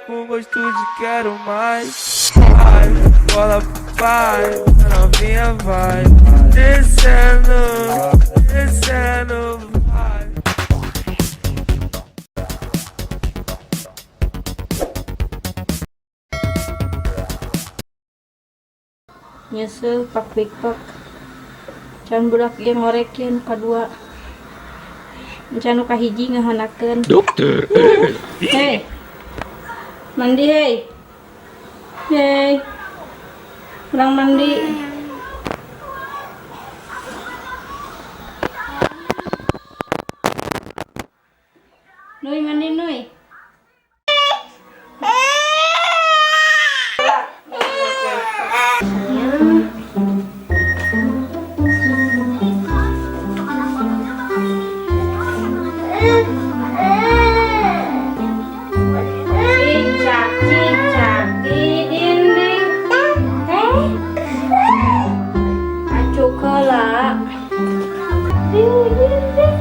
com gosto de quero mais. Vai, bola, vai, novinha vai. Descendo, descendo, vai. Nyesel pak pak can budak ieu ngorekeun kadua can nu kahiji ngahonakeun. Dokter. Hei, mandi, hei, hei, urang mandi. Nui, mandi, Nui. Cicak cicak di dinding, eh, acuk heula di dinding.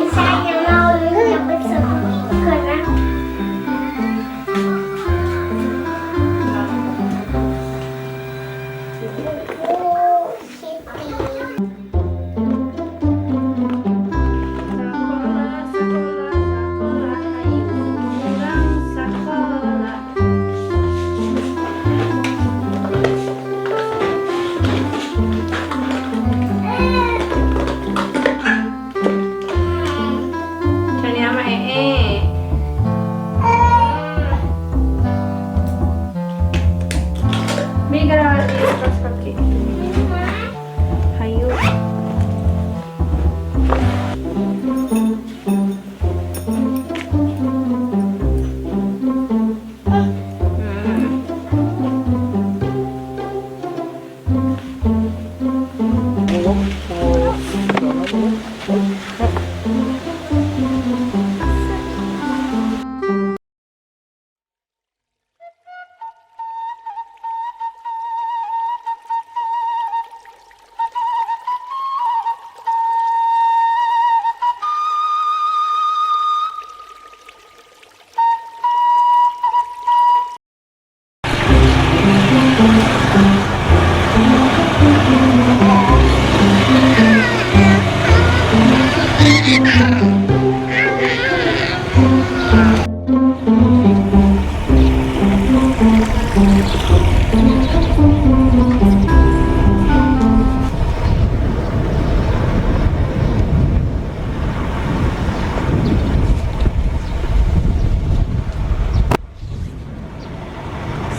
Saya mau dapat karena Siti. Sekolah, sekolah, sekolah, ayo urang sekolah. Cani sama ee. Migra di atas kaki. Hayu.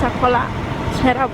Sekolah serap.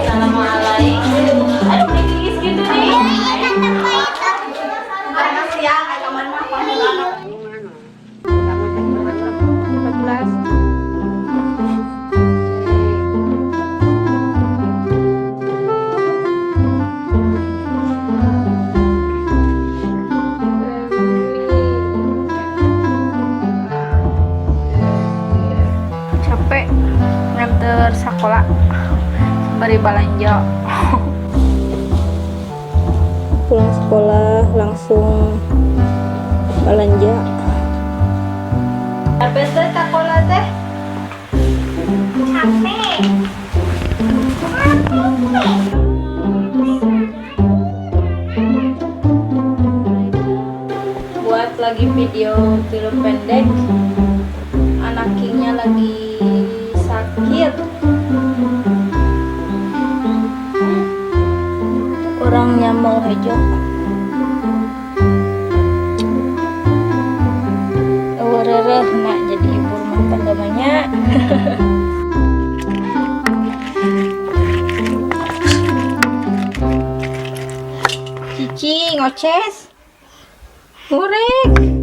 Assalamualaikum. Aduh, gigis gitu nih. Siang, kamar mah. 14. Nganter sekolah bari balanja. Pulang sekolah langsung belanja. Capek teh sekolah teh. Capek. Capek. Buat lagi video film pendek. Anak Kingnya lagi sakit. Orangnya mau hejo. Eureureuh nak jadi ibu rumah tangga banyak. Cici ngoces. Ngorek.